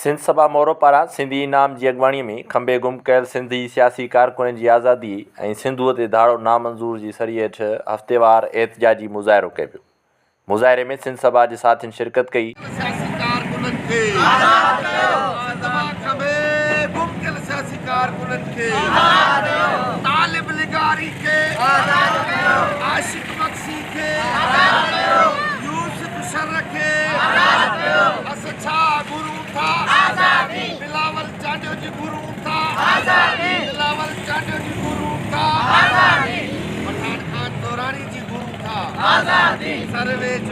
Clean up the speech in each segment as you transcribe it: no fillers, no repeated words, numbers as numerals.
سنڌ سڀا مورو پاران سنڌي انعام جي اڳواڻي ۾ کنڀي گم ڪيل سنڌي سياسي ڪارڪنن جي آزادي ۽ سنڌوء تي ڌاڙو نامنظور جي سري هيٺ هفتيوار احتجاجي مظاهرو ڪيو ويو. مظاهري ۾ سنڌ سڀا جي ساٿين شرڪت ڪئي. سياسي ڪارڪنن کي آزاد ڪيو. سنڌ مان کنڀي گم ڪيل سياسي ڪارڪنن کي آزاد ڪيو. طالب لغاري کي آزاد ڪيو. عاشق مگسي کي آزاد ڪيو. يوسف شر کي آزاد ڪيو. اس ڇا گهرون ٿا آزادي. بلاول چانڊيو جي گهرون ٿا آزادي. بلاول چانڊيو جي گهرون ٿا آزادي. پٺاڻ خان دوراني جي گهرون ٿا آزادي. سرويچ.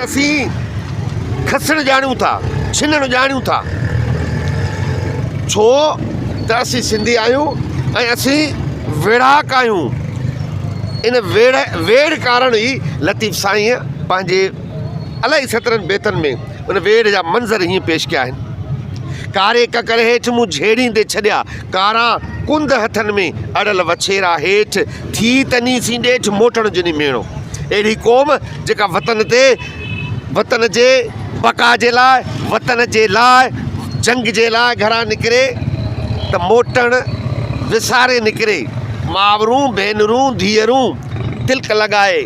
اسين کسڻ ڄاڻيون ٿا، ڇنڻ ڄاڻيون ٿا، ڇو ته اسين سنڌي آهيون ۽ اسين ويڙهاڪ آهيون. ان ويڙهه ويڙهه ڪارڻ ئي لطيف سائينء پنهنجي الائي سترن بيتن ۾ ان ويڙهه جا منظر هيئن پيش ڪيا آهن. ڪاري ڪڪر هيٺ مون جهيڙيندي ڇڏيا، ڪارا ڪنڌ هٿن ۾ اڙل وڇيرا هيٺ ٿي تني سين ڏيٺ موٽڻ جني ميڻو. اهڙي قوم جيڪا وطن تي وطن جي بقا جي لاء وطن جي لاء جنگ جي لاء گهران نڪري ته موٽڻ وساري نڪري، مائرون، ڀينرون، ڌيئرون تلڪ لڳائي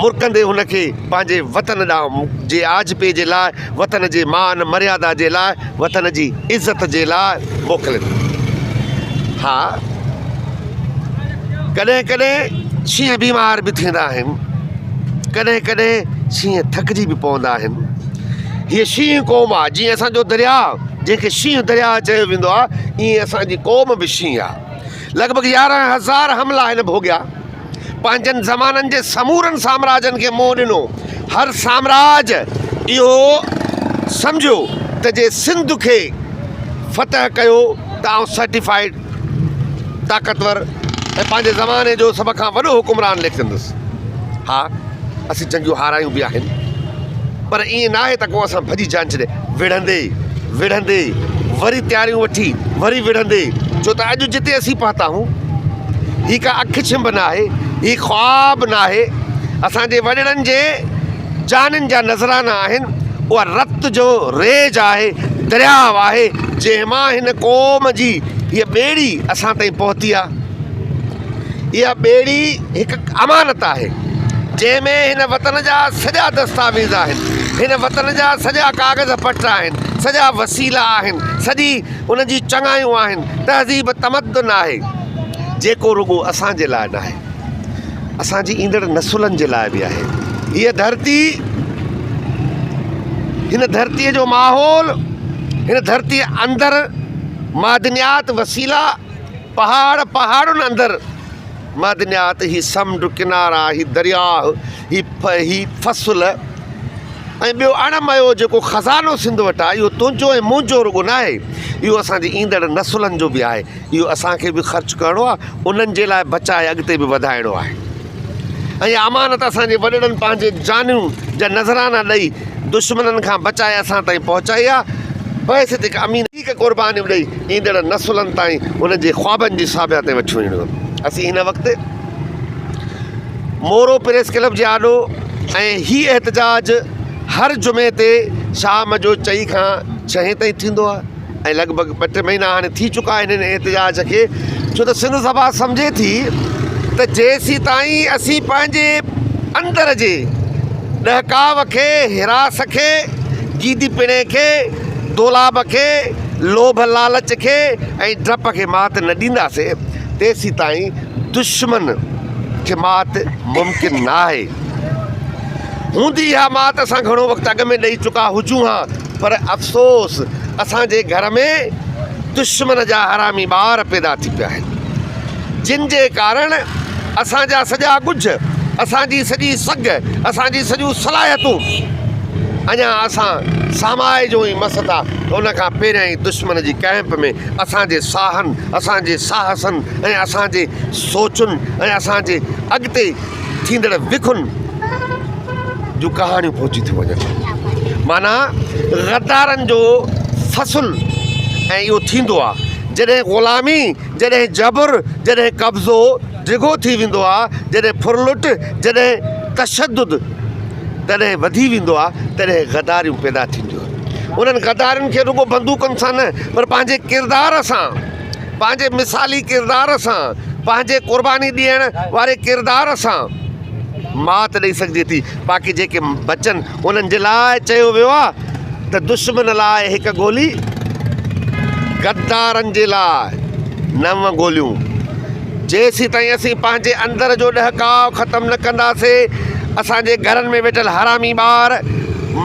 مرڪندي هن کي پنهنجي وطن ڏانهن جي آجپي جي لاء وطن جي مان مريادا جي لاء وطن جي عزت جي لاء موڪلين. ها ڪڏهن ڪڏهن شينهن بيمار به ٿيندا آهن، ڪڏهن ڪڏهن شينهن ٿڪجي به پوندا آهن. هيء شينهن قوم آهي، جيئن اسان جو درياء جنهن کي شينهن درياء چيو ويندو آهي، ائين اسان جي قوم به شينهن آهي. لڳ ڀڳ 11,000 حملا هن ڀوڳيا. پنهنجن زمانن جي سمورن سامراجن کي منهن ڏنو. هر سامراج اهو سمجهيو ته جي سنڌ کي فتح ڪيو ته آئون سرٽيفائيڊ طاقتور ۽ پنهنجي زماني جو سڀ کان وڏو حڪمران ليکجندس. ها اسين جنگيون هارايون به آهن پر ائين ناهي ته ڪو اسان ڀڄي جان ڇڏي وڙهندي وڙهندي وري تياريون وٺي وري وڙهندي ڇو ته اڄ جتي اسين پهتا آهيون هي ڪا اک ڇنڀ ناهي، هي خواب ناهي، اسان جي وڏڙن جي جانين جا نذرانا آهن، اها رت جو ريج آهي، درياء آهي، جنهن مان هن قوم جي هيء ٻيڙي اسان تائين پهتي آهي. اها ٻيڙي هڪ امانت آهي، جنهن ۾ هن وطن جا سڄا دستاويز آهن، هن وطن جا سڄا ڪاغذ پٽ آهن، سڄا وسيلا آهن، سڄي ان جي چڱايون آهن، تهذيب تمدن آهي، جيڪو رڳو اسان جي لاء ناهي، اسان جي ايندڙ نسلن جي لاء به آهي. هيء ڌرتي، هن ڌرتيء جو ماحول، هن ڌرتيء اندر معدنيات، وسيلا، پهاڙ، پهاڙن اندر معدنيات، هي سمنڊ، ڪنارا، هي درياهه، هي فصل ۽ ٻيو اڻ ميو جيڪو خزانو سنڌ وٽ آهي، اهو تنهنجو ۽ منهنجو رڳو ناهي، اهو اسان جي ايندڙ نسلن جو به آهي. اهو اسان کي به خرچ ڪرڻو آهي، انهن جي لاء بچائي اڳتي به وڌائڻو آهي. ۽ اها امانت اسان جي وڏڙن پنهنجي جانيون جا نذرانا ڏئي دشمنن کان بچائي اسان تائين پهچائي آهي. بحيثيت هڪ امين وڌيڪ قربانيون ڏئي ايندڙ نسلن تائين انهن جي خوابن جي ساڀيان تائين وٺي وڃڻو. اسين هن وقت مورو پريس ڪلب جي آڏو ۽ هي احتجاج هر جمعي تي شام جو چئي کان ڇهين تائين ٿيندو آهي ۽ لڳ ڀڳ ٻه ٽي مهينا هاڻي ٿي چڪا آهن هن احتجاج کي ڇو ته سنڌ سڀا سمجهي ٿي ته جيسيتائين اسين پنهنجي اندر جي ڏهڪاء کي، هراس کي، گيدي پڻي کي، دولاب کي، لوڀ لالچ کي ۽ ڊپ کي مات نه ڏينداسين تيسيتائين دشمن کي مات ممڪن ناهي. هوندي اها مات اسان گهڻو وقت اڳ ۾ ڏئي چڪا هجون ها پر افسوس اسان جي گهر ۾ دشمن جا حرامي ٻار پيدا ٿي پيا آهن جن جي ڪارڻ اسان جا سڄا ڳجهه، اسان جي سڄي سگهه، اسان جي سڄيون صلاحيتون اڃا اسان سامائجون ئي مس ٿا ته ان کان پهريان ئي دشمن جي ڪئمپ ۾ اسان جي ساهن، اسان جي ساهسن ۽ اسان جي سوچن ۽ اسان جي اڳتي ٿيندڙ وکن جون ڪهاڻيون پهچي ٿيون وڃن. معنيٰ غدارن جو فصل ۽ اهو ٿيندو آ جڏهن غلامي، جڏهن جبر، جڏهن قبضو ڊگهو ٿي ويندو آ، جڏهن ڦرلٽ، جڏهن تشدد تڏهن وڌي ويندو آهي تڏهن غداريون پيدا ٿينديون آهن. انهن غدارين کي رڳو بندوقن سان نه پر پنهنجي ڪردار سان، پنهنجي مثالي ڪردار سان، پنهنجي قرباني ڏيڻ واري ڪردار سان مات ڏئي سگهجي ٿي. باقي جيڪي بچن انهن جي لاء چيو ويو آهي ته دشمن لاء هڪ گولي، غدارن جي لاء نو گوليون. جيسيتائين اسين پنهنجي اندر جو ڏهڪاء ختم نه ڪنداسين، اسان جي گهرن ۾ ويٺل حرامي ٻار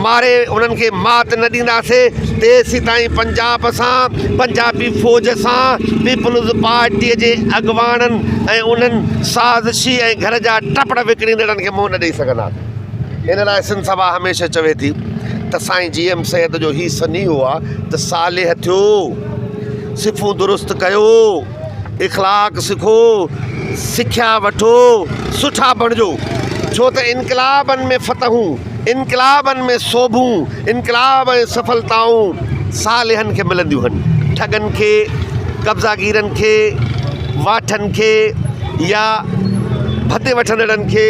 ماري انهن کي مات نه ڏينداسين، تيسيتائين پنجاب سان، پنجابي فوج سان، پيپلز پارٽيء جي اڳواڻن ۽ انهن سازشي ۽ گهر جا ٽپڙ وڪڻيندڙن کي منهن نه ڏئي سگهنداسين. ان لاء سنڌ سڀا هميشه چوي ٿي ته سائين جي ايم سيد جو هي سنيهو آ ته صالح ٿيو، صفون درست ڪيو، اخلاق سکو، سکيا وٺو، سٺا بڻجو، ڇو ته انقلابن ۾ فتحون، انقلابن ۾ سوڀون، انقلاب ۽ سڦلتائون صالحن کي ملنديون هن، ٺڳن کي، قبضاگيرن کي، واٺن کي يا ڀتي وٺندڙن کي.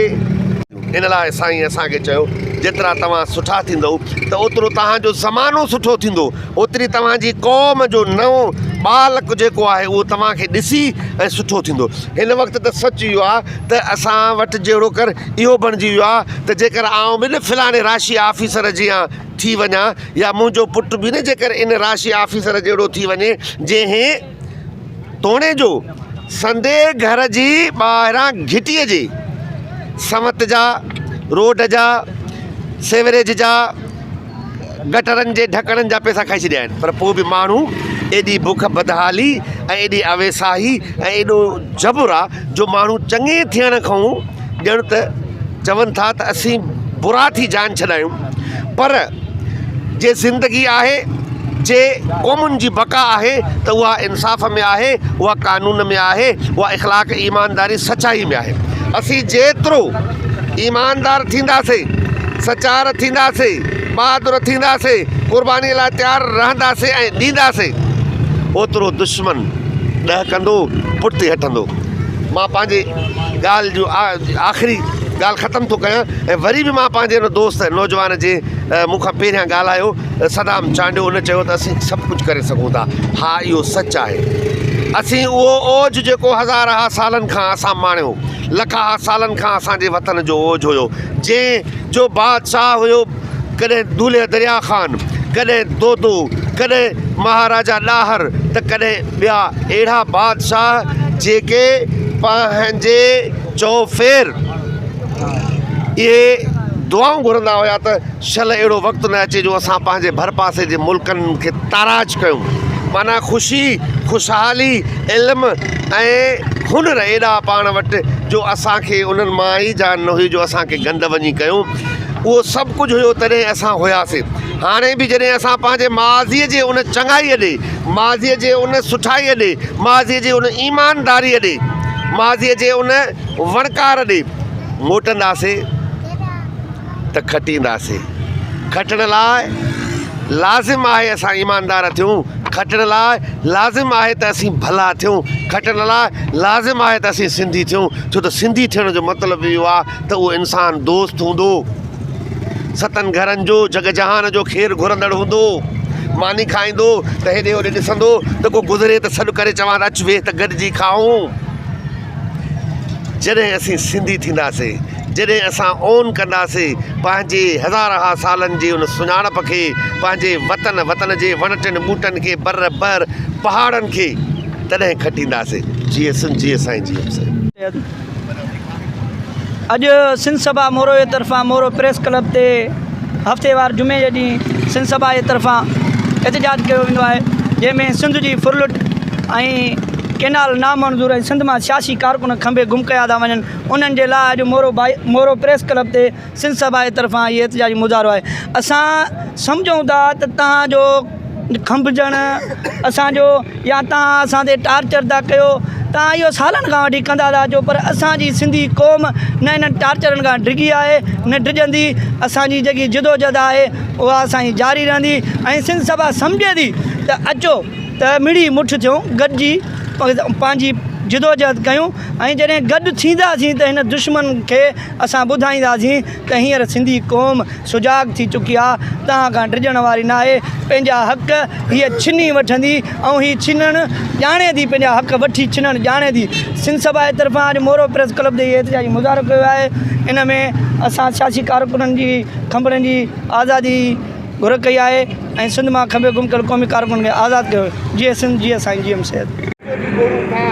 ان لاء سائين اسان کي چيو، جيترا توهان سٺا ٿيندؤ ته اوترو توهان جو زمانو سٺو ٿيندو، اوتري توهان جي قوم جو نئون ٻالڪ جيڪو آهي اهو توهان کي ڏسي ۽ سٺو ٿيندو. هن وقت ته سچ اهو آهي ته اسان وٽ جهڙوڪر اهو بڻجي ويو آهي ته جيڪر آئون به نه فلاڻي راشي آفيسر جيان ٿي وڃان يا منهنجو پٽ به نه جيڪر ان راشي آفيسر جهڙو ٿي وڃي جنهن توڻي جو سندي گهر جي ٻاهران گهٽيء جي سنوت جا، روڊ جا، سيوريج جا، گٽرن جي ڍڪڻن جا پئسا کائي ڇڏيا آهن پر پوء به ماڻهو ايڏي بک بدحالي ۽ ايڏي اويساهي ۽ ايڏو جبر آ جو ماڻهو چڱي ٿيڻ کان ڄڻ ته چون ٿا ته اسين برا ٿي جان ڇڏايون پر جي زندگي آهي، جي قومن جي بقا آهي ته اها انصاف ۾ آهي، اها قانون ۾ آهي، اها اخلاق، ايمانداري، سچائي ۾ آهي. اسين جيترو ايماندار ٿينداسين، سچار ٿينداسين، بهادر ٿينداسين، قرباني لاء تيار رهنداسين ۽ ڏينداسين، اوترو دشمن ڏهڪندو، پٺتي هٽندو. مان پنهنجي ڳالهه جو آخري ڳالهه ختم ٿو ڪيان ۽ وري به مان پنهنجي ان دوست نوجوان جي مون کان پهريان ڳالهايو صدام چانڊيو ان چيو ته اسين سڀ ڪجهه ڪري سگهون ٿا ها اهو سچ آهي اسين اهو اوج جيڪو هزارها سالن کان اسان ماڻيو لکها سالن کان اسان جي وطن جو اوج هيو جنهن جو بادشاهه هيو ڪڏهن دولهه دريا خان ڪڏهن دودو ڪڏهن مهاراجا ڏاهر ته ڪڏهن ٻيا اهڙا بادشاهه جيڪي پنهنجي چوڦير اهي دعائون گهرندا هيا ته شل اهڙو وقت نه اچي جو اسان پنهنجي ڀرپاسي جي ملڪن کي تاراج ڪيون. معنيٰ خوشي، خوشحالي، علم ۽ هنر ايڏا پاڻ وٽ جو اسان کي انهن مان ئي جان نه هئي جو اسان کي گند وڃي ڪيون. اهو سڀ ڪجهه هيو تڏهن اسان هياسين. هاڻي به جڏهن اسان پنهنجي ماضيء جي ان چڱائيء ڏي، ماضيء جي ان سٺائيء ڏي، ماضيء جي ان ايمانداريء ڏي، ماضيء جي ان وڻڪار ڏي موٽنداسين ته کٽينداسين. کٽڻ لاء لازم آهي اسان ايماندار ٿيون، کٽڻ لاء لازم آهي ته اسين ڀلا ٿيون، کٽڻ لاء لازم آهي ته اسين سنڌي ٿيون، ڇو ته سنڌي ٿيڻ جو مطلب اهو آهي ته اهو انسان دوست هوندو، ستن گهرن جو، جڳ جهان جو خير گهرندڙ هوندو، ماني کائيندو ته هيڏي هوڏي ڏسندو ته ڪو گذري ته سڏ ڪري چوان ته اچ ويهه ته گڏجي کائون. جڏهن اسين سنڌي ٿينداسين، جڏهن اسان اون ڪنداسين پنهنجي هزارها سالن جي ان سڃاڻپ کي، پنهنجي وطن، وطن جي وڻ ٽڻ ٻوٽن کي، بر بحر پهاڙن کي، تڏهن کٽينداسين. جيئي سنڌ جيئي سائين جي ايم سيد. اڄ سنڌ سڀا مورو جي طرفان مورو پريس ڪلب تي هفتيوار جمعي جي ڏينهن سنڌ سڀا جي طرفان احتجاج ڪيو ويندو آهي جنهن ۾ سنڌ جي ڦرلٽ ۽ ڪينال نامنظور ۽ سنڌ مان سياسي ڪارڪن کنڀي گم ڪيا ٿا وڃن انهن جي لاء اڄ مورو مورو پريس ڪلب تي سنڌ سڀا جي طرفان هي احتجاجي مظاهرو آهي اسان سمجهون ٿا ته توهان جو کنڀجڻ اسان جو يا توهان اسان تي ٽارچر ٿا ڪيو توهان اهو سالن کان وٺي ڪندا ٿا اچو پر اسان جي سنڌي قوم نه انهن ٽارچرن کان ڊگي آهي نه ڊڄندي اسان جي جيڪي جدوجھد آهي اها اسان جي جاري رهندي ۽ سنڌ سڀا سمجهي ٿي ته اچو ته مڙئي مٺ ٿيون گڏجي پنهنجي جدوجهد ڪيون ۽ جڏهن گڏ ٿينداسين ته هن دشمن کي اسان ٻڌائينداسين ته هينئر سنڌي قوم سجاڳ ٿي چڪي آ، توهان کان ڊڄڻ واري ناهي، پنهنجا حق هيء ڇني وٺندي ۽ هي ڇنڻ ڄاڻي ٿي، پنهنجا حق وٺي ڇنڻ ڄاڻي ٿي. سنڌ سڀا جي طرفان اڄ مورو پريس ڪلب تي هي احتجاجي مظاهرو ڪيو ويو آهي، ان ۾ اسان سياسي ڪارڪنن جي کنڀڙن جي آزادي جي گهر ڪئي آهي ۽ سنڌ مان کنڀي گم ڪيل قومي ڪارڪنن کي آزاد ڪيو وڃي. جيئي سنڌ جيئي سائين جي ايم سيد. جي گهرون ٿا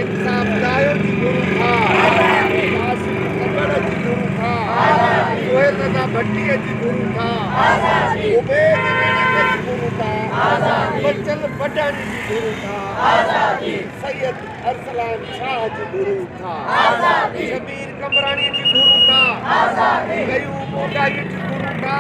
انصاف دايو جي گهرون ٿا قاسم قمر جي گهرون ٿا سهيل رضا ڀٽي جي گهرون ٿا عبيد ميڻڪ جي گهرون ٿا بچل بڊاڻي جي گهرون ٿا سيد ارسلان شاهه جي گهرون ٿا شبير قمبراڻي جي گهرون ٿا قيوم اوڳاهي جي گهرون ٿا.